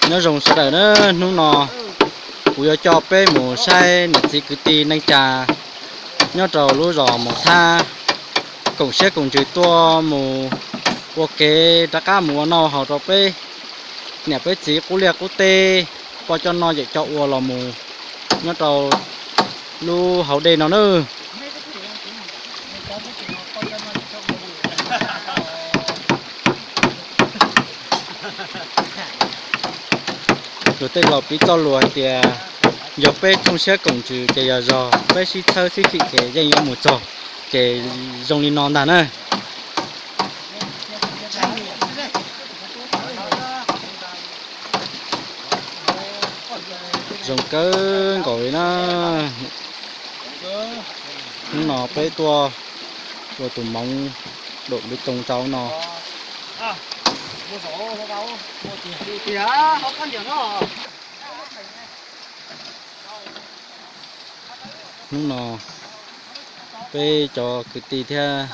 Nyob zoo sawv daws na, hnub no kuv yuav coj peb mus saib niam txiv kwv tij neej tsa nyob rau lub zos Moos Thab, koom siab koom ntsws tuaj mus ua kev rov qab mus ua noj haus rau peb niam peb txiv qub liaj qub teb, poj coj noj yawm coj ua los mus nyob rau lub hauv dej no na. Luag tej laus piv txoj lus hais tias yog peb koom siab koom ntsws ces yog zog, peb sib txhawb sib chim ces yeej yuav mus txog. Ces zoo li no ntag na. Zoo kawg nkaus li na. Hnub no peb tuaj ua tus moov dum lub tooj rau no. Hnub no peb cov kwv tij thiab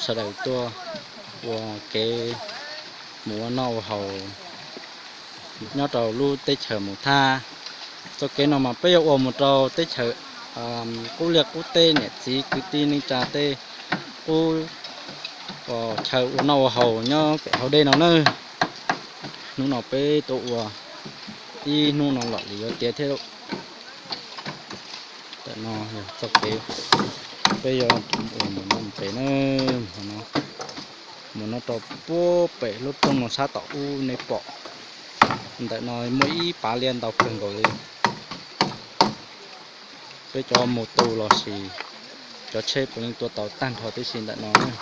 sawv daws tuaj ua kev mus ua noj ua haus nyob rau lub teb chaws Moos Thab. Txoj kev no mas peb yuav ua mus rau teb chaws qub liaj qub teb, niam txiv kwv tij neej tsa tej qub chaw ua noj ua haus nyob pem hauv dej no na. Hnub no peb tuaj ua ib hnub no lawm li yuav tiav thiab. Ntawm no yog txoj kev peb yuav ua mus no pem na, mus no rau puag pem lub roob no sab tom ub nej pom. Ntawm no muaj ib pav liaj ntau kawg nkaus li. Peb cov mus tu los sis cov tsheb puav leej tuaj tau tag nrho tib si ntawm no na.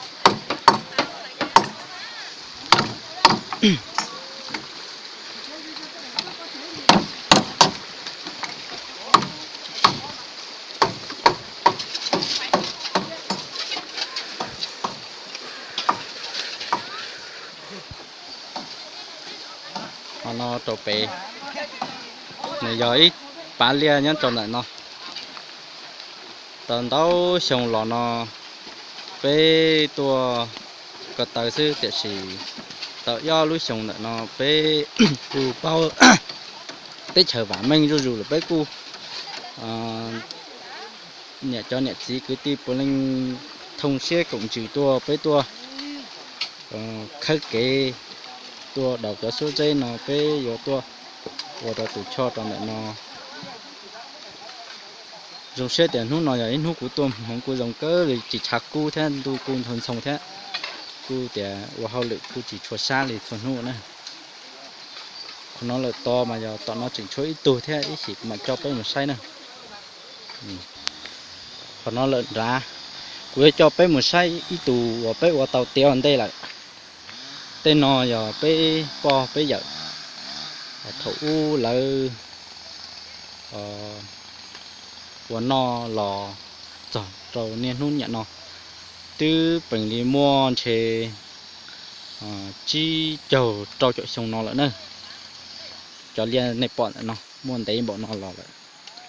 Qhov no rau pem, nws yog ib pav liaj nyob rau ntawm no. Tau ntau xyoo los no peb tuaj ko taw xwb, tiam sis tau ib ob lub xyoo ntawm no peb kuj paub teb chaws vam meej zuj zus lawm, peb kuj niam cov niam txiv kwv tij puav leej thooj siab koom ntsws tuaj, peb tuaj khawb kev, tuaj daus cov suab zeb no peb yuav tuaj ua rau tus choj rau ntawm no. Zoo siab tias hnub no yog ib hnub kuv tuaj hmoov kuj zoo kawg li, tsis tshav kub thiab ntuj kuj ntxhov ntxhoo thiab, kuj tias ua hauj lwm kuj tsis tshua sab li txhua hnub na. Qhov no lawm tos mas yog tom no tseem tshuav ib tug thiab, ib chim kuv mam coj peb mus saib na. Qhov no lawm nrad, kuv yuav coj peb mus saib ib tug uas peb ua tau tiav ua ntej lawm. Tej no yog peb pog peb yawm thaum ub lawv ua noj los txog rau niaj hnub niam no, twb peem li muaj ntshe tsib caug rau caum xyoo no lawm na. Cov liaj nej pom ntawm no muaj ntev npaum no los lawm,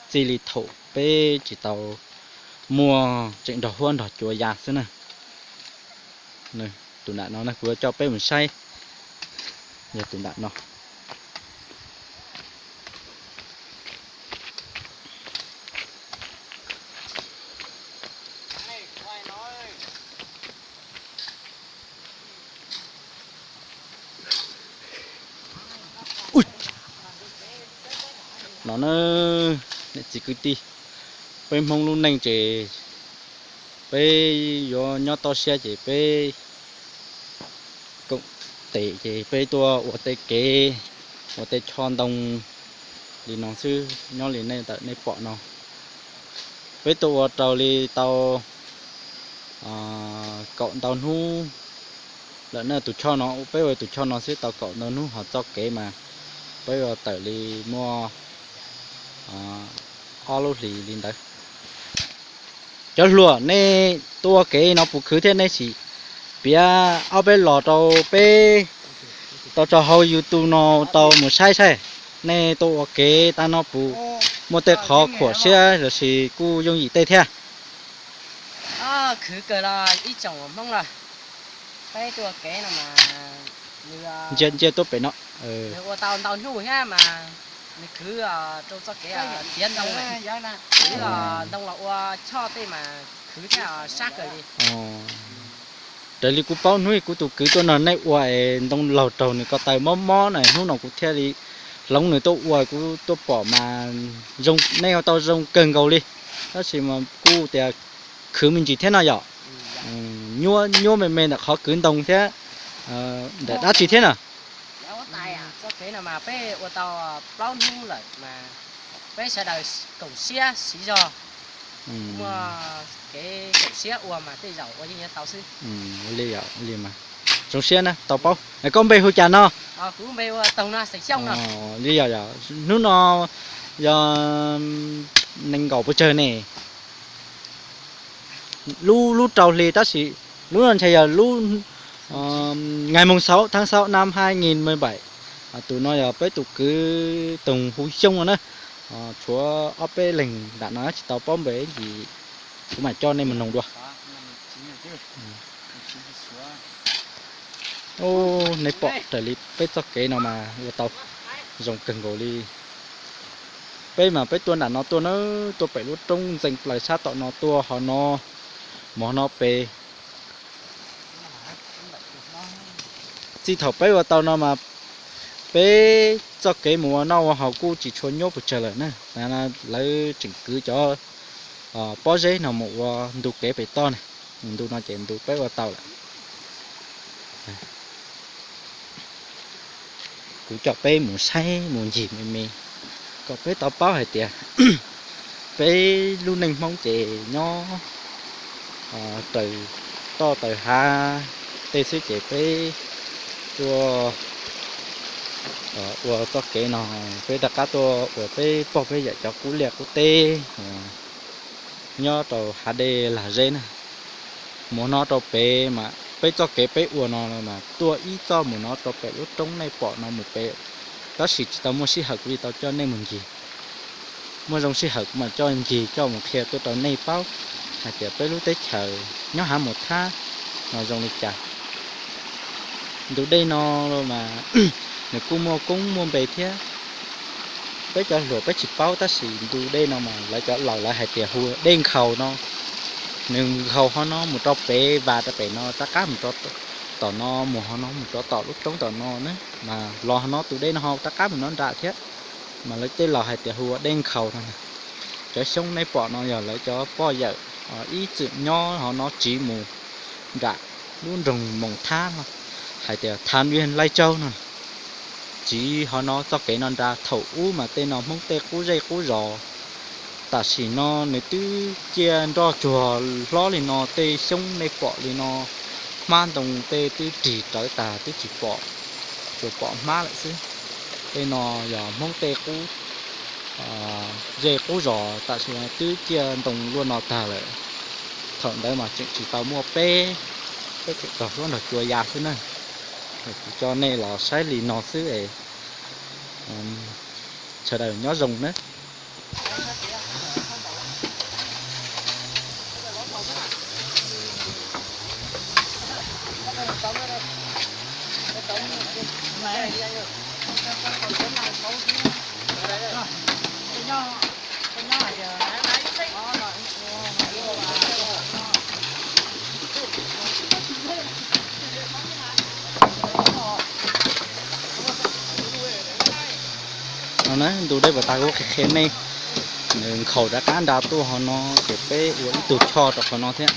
txij li thaum peb tsis tau muaj tseem nrog huab nrog cua ya xwb na. Tus nram no kuv yuav coj peb mus saib, yog tus nram no. No na, niam txiv kwv tij, peb Hmoob lub neej ces peb yuav nyob toj siab ces peb koom tes ces peb tuaj ua tej kev, ua tej choj ntoo li no xwb, nyob li nej ntawm nej pom no. Peb tuaj ua raws li tau kaum ntau hnub lawm na, tus choj no, peb ua tus choj no xwb tau kaum ntau hnub ho txoj kev mas peb ua tawm li muaj ob lub hlis li ntawd. Cov hluas, nej tuaj ua kev no puas khwv thiab, nej sim piav ob peb los rau peb tau tso hauv YouTube no tau mus saib saib. Nej tuaj ua kev tas no puas muaj tej qhov khuam siab los sis kuj yooj yim tej thiab? Khwv kawg los ib tsoom Hmoob los, peb tuaj ua kev no mas Ntsia ntsia tuaj pem no. Nws ua tau ntau hnub thiab mas nws khwv rau txoj kev tiav ntoo, khwv ntoo los ua choj tej mas khwv thiab sab kawg li. Raws li kuv paub hnub kuv tus kwv tuaj nrog nej ua es ntoo laug raug nws ko taw mob mob na, hnub no kuv thiaj li hloov nws tuaj ua, kuv tuaj pom mas zoo, nej ua tau zoo kawg nkaus li. Tab sis mas kuj tias khwv me ntsis thiab no yom. Nyuaj nyuaj me me ntawm qhov kwv ntoo thiab ntawm dab tsi thiab na. Txoj kev no mas peb ua tau plaub hnub lawm mas peb sawv daws koom siab siv zog, muaj kev koom siab ua mas tej zaum ua yeej yuav tau xwb. Li, li mas zoo siab na tau paub. Koj npe hu cas no? Li yog, yog hnub no yog nees nkaum pes tsawg ne? Lub, lub rau hli tab sis lub no ntshe yog lub ngày mùng sáu tháng sáu năm hai nghìn mười bảy. Tus no yog peb tus kwv Toog Hu Xyooj no na. Tshuav ob peb leeg nram no tsis tau paub npe ces kuv mam coj nej mus noog dua. Nej pom raws li peb txoj kev no mas ua tau zoo kawg nkaus li. Peb mas peb tuaj nram no tuaj na, tuaj pem lub roob ntxeev plaws sab tom no tuaj ho no, mus no pem. Txij thaum peb ua tau no mas peb txoj kev mus ua noj ua haus kuj tsis tshua nyuaj pes tsawg lawm na. Lawv tseem kwv cov pob zeb no mus ua ntu kev pem toj na. Ntu no ces ntu peb ua tau lawm. Kuv coj peb mus saib mus ncig me me kom peb tau paub hais tias peb lub neej Hmoob ces nyob raws toj raws hav tej xwb ces peb tuaj ua txoj kev no, peb rov qab tuaj ua peb pog peb yawm cov qub liaj qub teb nyob rau hav dej lag zeb na. Mus no rau pem mas peb txoj kev peb ua no mas tuaj ib txoj mus no rau pem lub roob nej pom no mus pem, tab sis tsis tau muaj sij hawm kuv li tau coj nej mus ncig. Muaj zoo sij hawm kuv mam coj ncig coj mus qhia tuaj rau nej paub hais tias peb lub teb chaws nyob hav Mus Thab no zoo li cas. Ntu dej no mas nws kuj muaj koob muaj npe thiab. Peb cov hluas peb tsis paub tab sis ntu dej no mas lawv cov laus lawv hais tias hu dej nkhaus no. Nws nkhaus ho no mus rau pem, vas rau pem no rov qab mus rau tom no, mus ho no mus rov tom lub roob tom no na, mas los ho no tus dej no ho rov qab mus no nram thiab. Mas lawv tej laus hais tias hu ua dej nkhaus no. Cov xyoob nej pom no yog lawv cov poj yawm ib txwm nyob ho no tsiv mus nram lub nroog Moos Thab no, hais tias Than Uyên Lai Châu no. Tsiv ho no txoj kev no nra, thaum ub mas tej no Hmoob tej qub zej qub zos. Tam sim no nws twb ciaj nroj tsuag hlob li no, tej xyoob nej pom li no, hmab ntoo tej twb rig rawv tag twb tsis pom, tsuas pom hmab lawm xwb. Tej no yog Hmoob tej qub zej qub zos, tam sim no twb ciaj ntoo luaj no tag lawm. Thaum ntawd mas tseem tsis tau muaj peb, peb tseem tog hluab nrog cua ya xwb na. Kuv coj nej los saib li no xwb es sawv daws nyob zoo na. No na, ntu dej puas tag kuv qhia qhia nej. Nws nkhaus rov qab nra tuaj ho no ces peb ua ib tug choj rau qhov no thiab.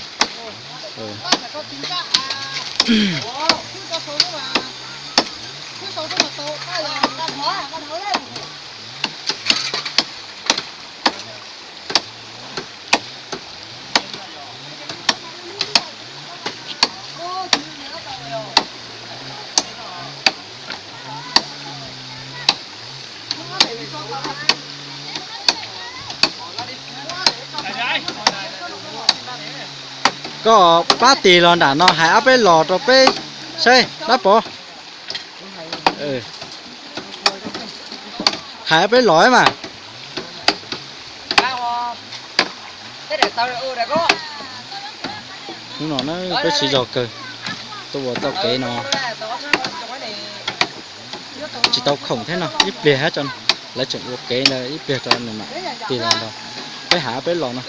Koj pab tig los nram no hais ob peb los rau peb saib dab pov. Hais ob peb los mas. Hnub no na peb siv zog kawg tuaj ua txoj kev no. Tau khoom thiab no, ib pliag hab tso, lawv tseem ua kev ntawd, ib pliag rau nws mam tig los nrog peb hab peb los no.